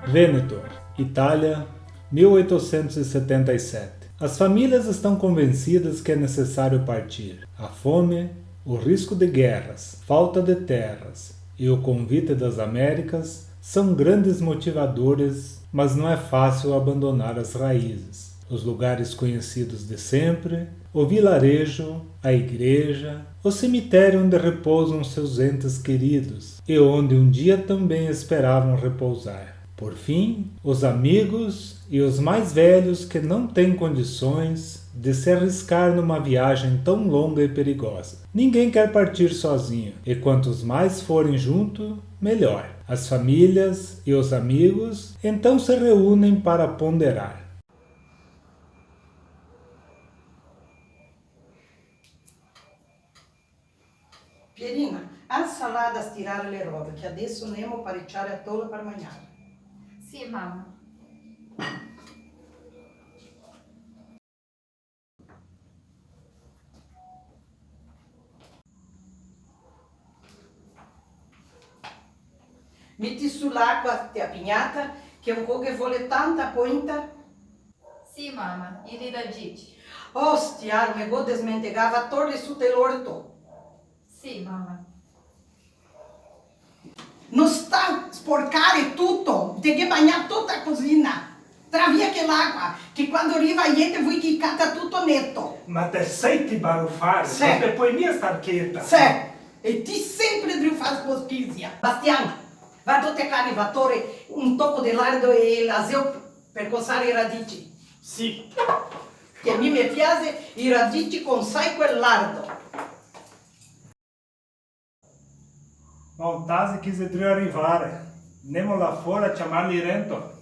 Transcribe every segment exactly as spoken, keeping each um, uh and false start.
Vêneto, Itália, mil oitocentos e setenta e sete. As famílias estão convencidas que é necessário partir. A fome, o risco de guerras, falta de terras e o convite das Américas são grandes motivadores, mas não é fácil abandonar as raízes, os lugares conhecidos de sempre, o vilarejo, a igreja, o cemitério onde repousam seus entes queridos e onde um dia também esperavam repousar. Por fim, os amigos e os mais velhos que não têm condições de se arriscar numa viagem tão longa e perigosa. Ninguém quer partir sozinho, e quantos mais forem junto, melhor. As famílias e os amigos então se reúnem para ponderar. Pierina, alsa là da stirare le robe, che adeso ndemo a pareciare a tola par magnar. Sì, mama. Meti su l'acua, te a pignata, che ancò ghe vol tanta poenta. Sì, mama, i radici. Ostia, me go desmentegà, va torli su te l'orto. Sì, mama. No sta sporcare tuto, te ghe bagnà tuta a cusina. Tra via che l'acua, che quando riva a gente vui che cata tuto neto. Ma te senti barufare, sì. No te pol mia star cheta. Sì, e ti sempre drio far sporchisia. Bastian, va do te cani, va tore un toco de lardo e l'aseo par consare i radici. Sì. Che mi me piase i radici consai co el lardo. Ma o tasi che xe drio rivare. Ndemo là fora a ciamarli rento.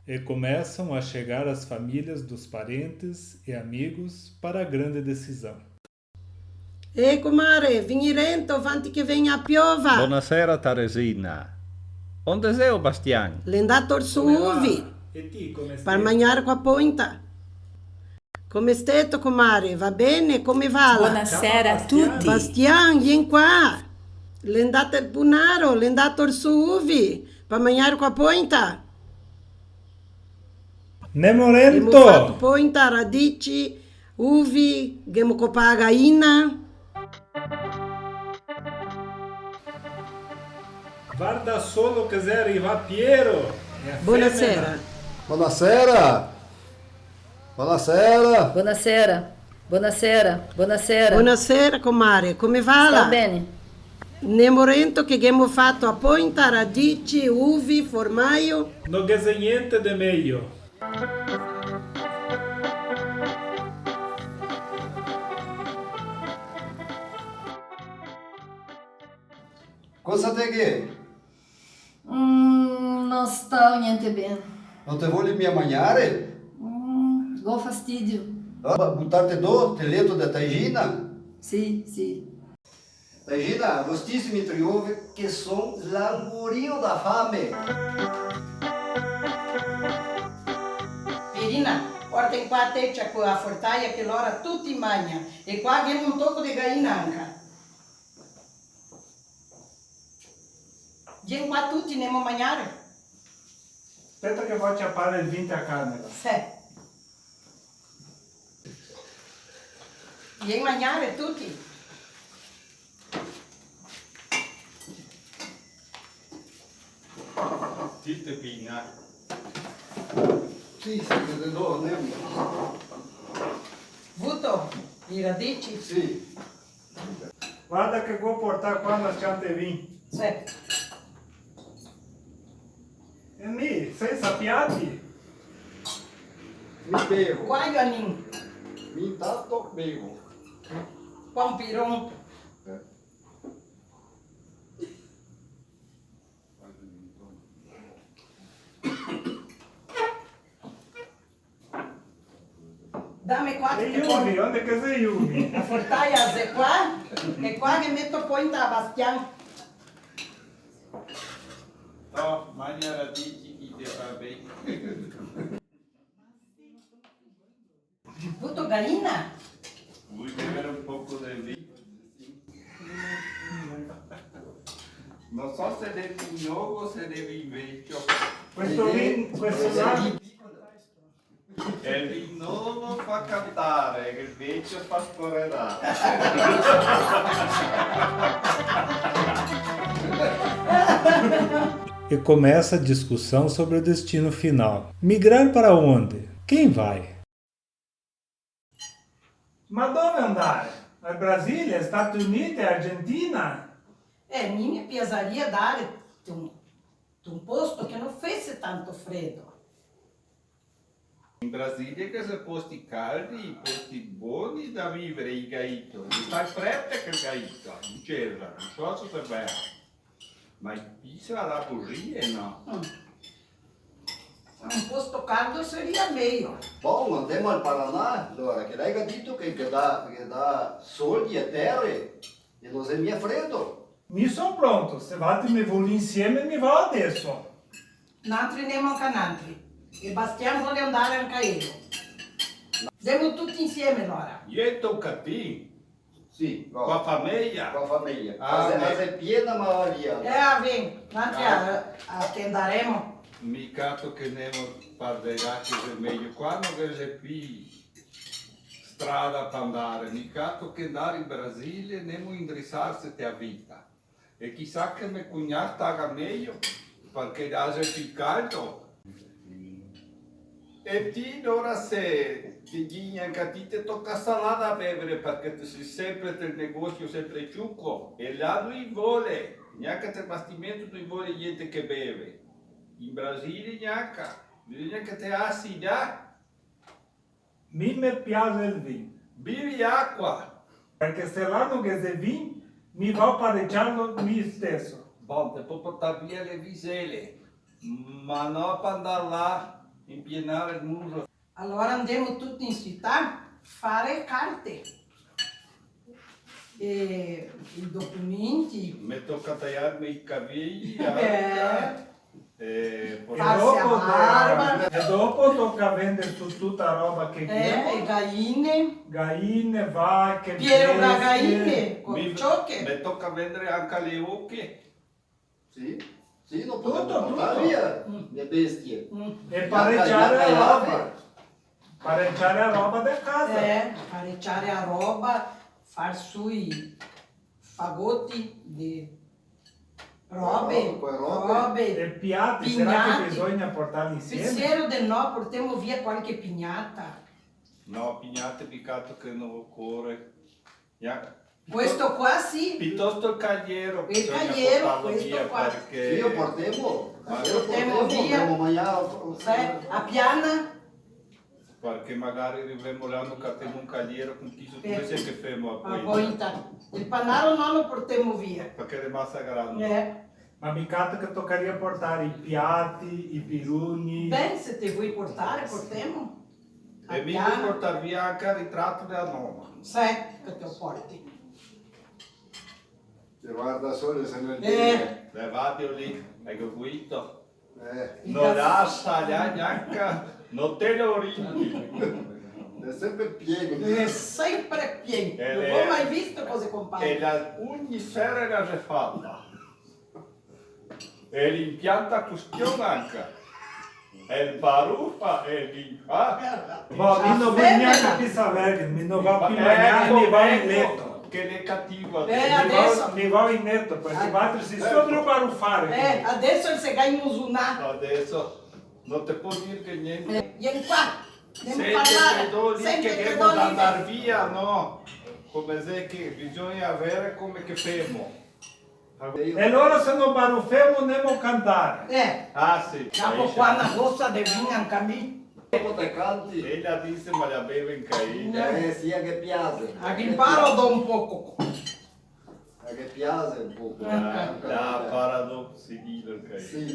E começam a chegar as famílias dos parentes e amigos para a grande decisão. Eh, comare, vegni rento, vanti che vegna a piova. Bonasera, Taresina. Onde xe o Bastian? L'è ndà tor su uvi. E ti, come stè? Par magnare co a poenta. Come steto, comare? Va ben? Come vala? Bonasera a tuti. Bastian, vien qua. L'è ndà tel punaro, l'è ndà tor su uvi. Par magnare co a poenta. Ndemo rento. Ghemo fato poenta, radici, uvi, ghemo copà a gaina. Varda solo che xe rivà Piero e a femena. Bonasera. Bonasera. Bonasera. Bonasera. Bonasera, bonasera. Bonasera, comare, come vala? Sto ben. Ndemo rento che ghemo fato a poenta, radici, uvi, formaio. No ghe xe gnente de mejo. Cosa te ghe? Mm, no sto gnente ben. No te vol mia magnare? Mm, go fastidio. Ah, butarte do te leto de Taigina? Sì, sì. Taigina, vostisi me trove che son langurio da fame. Pierina, porta in qua a tecia co a fortaia che lora tuti magna, e qua ghemo un toco de gaina anca. Vien qua tuti, ndemo magnare. Speta che vo ciapare el vin te a camera. Sì. Vien magnare tuti. Ti te pina. Sì, sì, te do, ndemo. Vuto i radici? Sì. Varda che go portà qua na s-cianta de vin. Sì. E mi, sensa piati? Mi bevo. Qua, Gianin. Mi intanto bevo. Qua un piron. Eh. Dame qua che te porto. E i umi, onde che xe i umi? A fortaia xe qua, e qua che meto poenta a Bastian. No, magna radici che te fa ben. Vuto gaina? Vui bever un po' No so se de vin novo o se de vin vecio. Questo vin, questo là. El vin novo fa cantare, el vecio fa sporedare. E começa a discussão sobre o destino final. Migrar para onde? Quem vai? Ma dove andare? Al Brasile, Stati Uniti, Argentina? Eh, mi me piasaria dare te un, te un posto che no fese tanto fredo. In Brasile ghe xe posti caldi, posti boni da vivere, i Gaito. Sta frete che Gaito, in cesa, no so se xe vero. Ma i pisa da bugie, no? Mm. Un posto caldo saria mejo. Bon, andemo al Paraná, alora, che lei ga dito che, che dà, che dà soldi e tere e no xe mia fredo. Mi son pronto, se valtri me volì insieme, mi vao adeso. Nantri ndemo anca nantri. E Bastian vol andare anca elo. Ndemo tuti insieme, alora. E toca a ti? Sì, va. Co a fameja? Co a fameja. Ah, la xe, eh, la xe piena, ma va via. Eh, ah, vien, nantri a, a che ndaremo. Mi cato che ndemo par de là che xe mejo. Qua no ghe xe pi strada par ndare. Mi cato che ndare in Brasile, ndemo indrisarse te a vita. E chisà che me cugnà staga mejo, parché là xe pì caldo. E ti, alora, se te ghini anca ti, te toca salà da bevere, parché te si sempre tel negosio, sempre ciuco, e là no i vole, gnanca tel bastimento no i vole gnente che beve. In Brasile gnanca, bisogna che te asi là. Mi me piase el vin. Bivi acua! Parché se là no ghe xe vin, mi vao pareciarlo mi steso. Bon, te pol portar via le visele, ma no par ndar là, inpienare el muso. Alora ndemo tuti in cità fare carte. E i documenti. Me toca taiarme i cavei, eh, anca. E dopo, farse a barba. E dopo toca vendar su tuta roba che... Eh, ghemo. E gaine. Gaine, vache, bestie. Piero ga gaine, co cioche. Me toca vendar anca le oche. Sì, sì, no podemo portar via le bestie. Mm. E pareciare la roba. Pareciare la roba de casa. Eh, pareciare la roba, far su i fagoti de robe, robe, robe. E piati, sarà che bisogna portarli insieme? Pensiero de no, portemo via qualche pignata. No, pignate, pecato che no ocore. Questo qua sì. Pitosto el caliero, el caliero, bisogna portarlo via, questo qua. Parché... Sì, lo portemo. Ma lo portemo via. Portemo, portemo, ma... Sì, a piana. Parché magari rivemo là, no catemo un caliero, con chi so, come xe che femo a poenta? A poenta. El panaro no lo portemo via. Parché l'è masa grande. Eh. Ma mi cato che tocaria portare i piati, i piruni. Ben, se te vol portare, portemo. E mi vao portar via anca el ritrato dela nona. Sì, che te lo porti. Te varda solo se no... Eh. Levadio lì, eco, guito. Eh. No lasa là gnanca, no te lo ridi. L'è sempre pien. L'è sempre pien. No go mai visto cose compare. E la, ogni sera la se fata. E l'impianta custion anca. E el barufa, e el... Ah. Ma mi no voio gnanca pi saver, mi no vao pi magnar, mi vao in leto. Che l'è cativo. Eh, mi vao, adeso mi vao in leto, parché valtri si solo barufare. Eh, adeso el se ga imozonà. Adeso no te pol dir che gnente. Eh, vien qua. Senti, che do lì, che ghemo da ndar via, no? Come xe che bisogna vere come che femo. E alora se no barufemo, ndemo cantare. Eh. Ah, sì. Capo qua na gosa de vin anca mi. Dopo te canti. Ela dise, ma la beve anca ela. Eh, sì, a ghe piase. A ghe imparo do un poco. A ghe piase un poco. Ah, la para do seguir anca ela. Sì.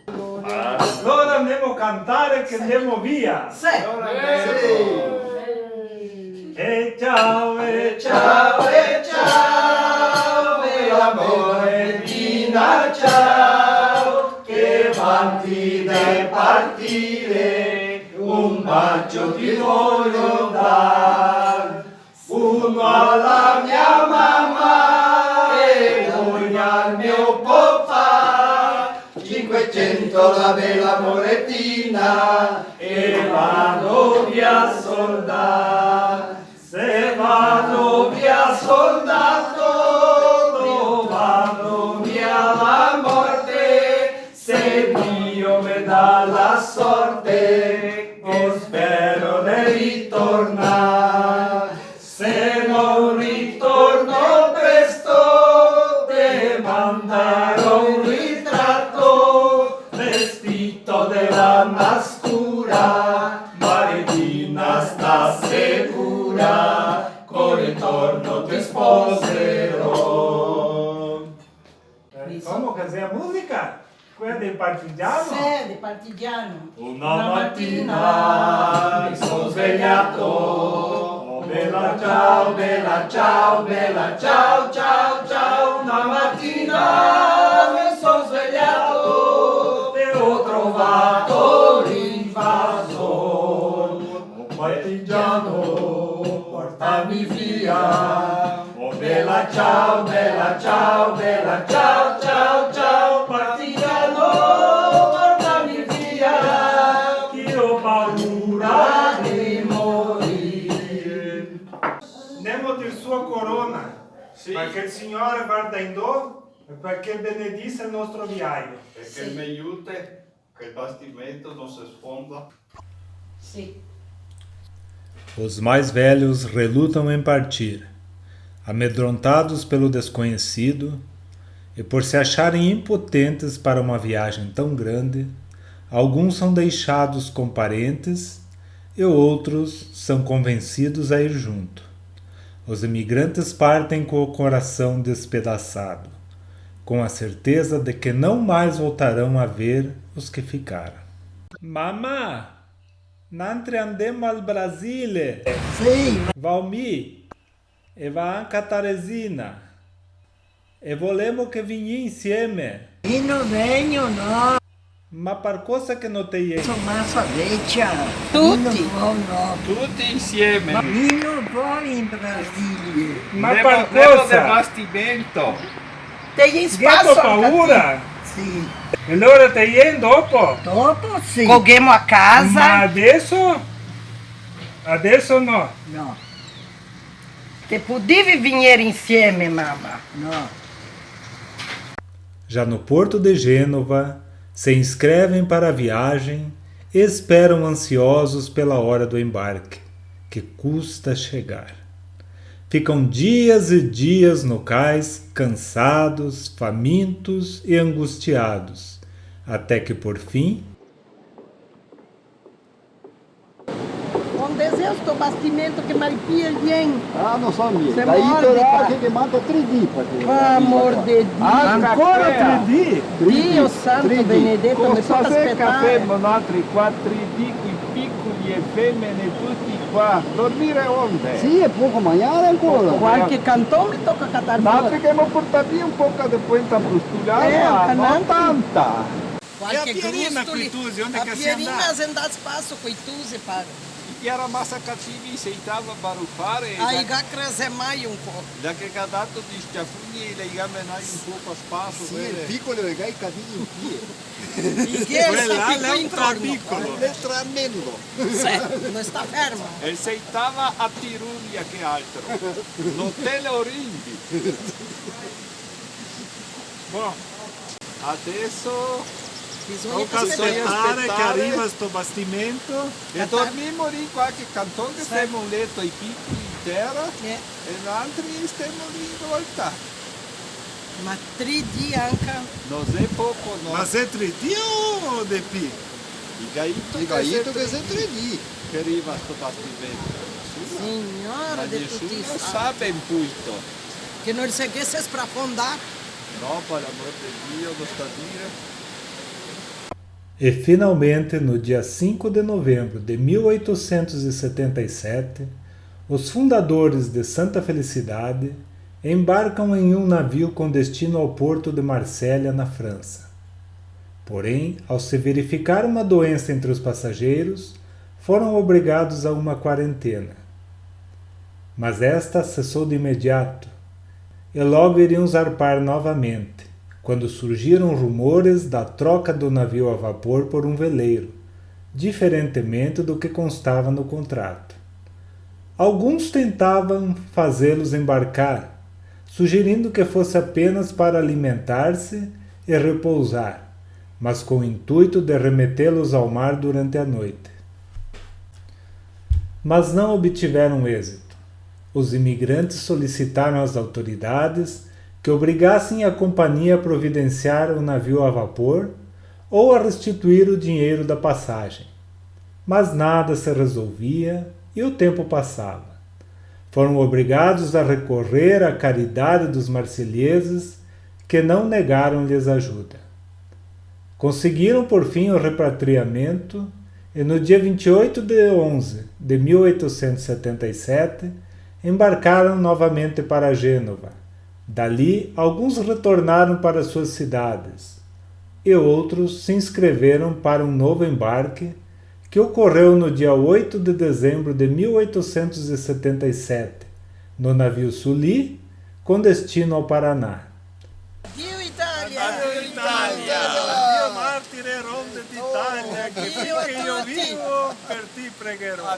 Alora ndemo cantare che ndemo via. Sì. Alora ndemo. Sì. E ciao, e ciao, e ciao, e amore Dina, ciao, che vanti de partire, un bacio ti voglio dar. Uno alla mia mamma e uno al mio papà. Io la bela moretina e vado via soldà. Se vado via soldato, vado via la morte, se Dio me dà la sorte, e spero de ritornar. Se non ritorno presto, te mandarò un ritratto vestito de lana scura, Maridina sta segura, col ritorno te sposerò. Eh, come che xe la musica? Quela del partigiano? Sì, del partigiano. Una matina mi son svegliato. Oh, bella ciao, bella ciao, bella ciao, ciao, ciao. Una matina mi son svegliato e ho trovato l'invasor. Oh, partigiano, portami via. Oh, bella ciao, bella ciao, bella ciao, ciao, ciao, partigiano, portami via, che ho paura di morir. Nemo dir su corona, sì, parché el Signor varda in do e parché benedise el nostro viaio. E che el me aiute. Que el bastimento no se esfonda. Sì. Os mais velhos relutam em partir, amedrontados pelo desconhecido e por se acharem impotentes para uma viagem tão grande, alguns são deixados com parentes e outros são convencidos a ir junto. Os imigrantes partem com o coração despedaçado, com a certeza de que não mais voltarão a ver os que ficaram. Mamà, nantri andemo al Brasile! Sì! Va mi, e va anca Taresina, e volemo che vignì insieme! Mi no vegno, no! Ma par cosa che no te iei? So masa vecia. Tuti? Mi no vo, no. Tuti insieme. Mi no vo in Brasile. Ma par cosa? Nemo de bastimento. Te iei spaso anca ti? Gheto paura? Sì. E alora te iei dopo? Dopo sì. Coghemo a casa. Ma adeso? Adeso no. No. Te podivi vignir insieme, mama. No. Já no porto de Gênova, se inscrevem para a viagem e esperam ansiosos pela hora do embarque, que custa chegar. Ficam dias e dias no cais, cansados, famintos e angustiados, até que, por fim, Onde xe sto bastimento che me ripia el vien? Ah, no so mi. Semo là che, che manca tre dì, parché... Par amor de Dio. Ancora tre dì? Dio santo benedeto, me toca spetar. Cosa xe che femo noaltri qua, tre dì, coi picoli e femene, tuti qua? Dormir onde? Sì, e poco magnar ancora. Qualche canton me toca catar fora. Noaltri che ghemo portà via un poco de poenta brustulada, eh, ma no tanta. Qualche grustoli. A Pierina coi tusi, onde che sia andà? A Pierina xe ndà a spaso coi tusi, pare. I gera masa cativi, i seitava a barufare. Ah, i ga crese mai un po'. Da che ga dato dei sciafoni, i ga menai un poco a spaso, sì, quele. El picolo, i ga i cavigli in pie. I ghe... Quel là l'è un trabicolo. L'è tremendo. Sì, no sta fermo. El seitava a tirugna che altro. No te lo rindi. Bon. Adeso toca spetare che riva sto bastimento. E dormimo lì in qualche canton, che femo un leto ai picoli in tera, eh, e noaltri stemo lì in volta. Ma tre dì anca? No xe poco, no. Ma xe tre dì o de pì? I ga dito che xe tre dì che riva sto bastimento. Signor de tuti i santi. Ma nesuni sa ben puito. Che no se ghe se sprafondà. No, par l'amor de Dio, no sta dire. E finalmente, no dia cinco de novembro de mil oitocentos e setenta e sete, os fundadores de Santa Felicidade embarcam em um navio com destino ao porto de Marsella, na França. Porém, ao se verificar uma doença entre os passageiros, foram obrigados a uma quarentena. Mas esta cessou de imediato, e logo iriam zarpar novamente, quando surgiram rumores da troca do navio a vapor por um veleiro, diferentemente do que constava no contrato. Alguns tentavam fazê-los embarcar, sugerindo que fosse apenas para alimentar-se e repousar, mas com o intuito de remetê-los ao mar durante a noite. Mas não obtiveram êxito. Os imigrantes solicitaram às autoridades que obrigassem a companhia a providenciar o navio a vapor ou a restituir o dinheiro da passagem. Mas nada se resolvia e o tempo passava. Foram obrigados a recorrer à caridade dos marselheses, que não negaram-lhes ajuda. Conseguiram, por fim, o repatriamento e, no dia vinte e oito de onze de mil oitocentos e setenta e sete, embarcaram novamente para Gênova. Dali, alguns retornaram para suas cidades e outros se inscreveram para um novo embarque, que ocorreu no dia oito de dezembro de mil oitocentos e setenta e sete, no navio Sully, com destino ao Paraná. Dio Italia! Addio Italia! Addio martire ronde d'Italia, che finché io vivo per ti pregherò.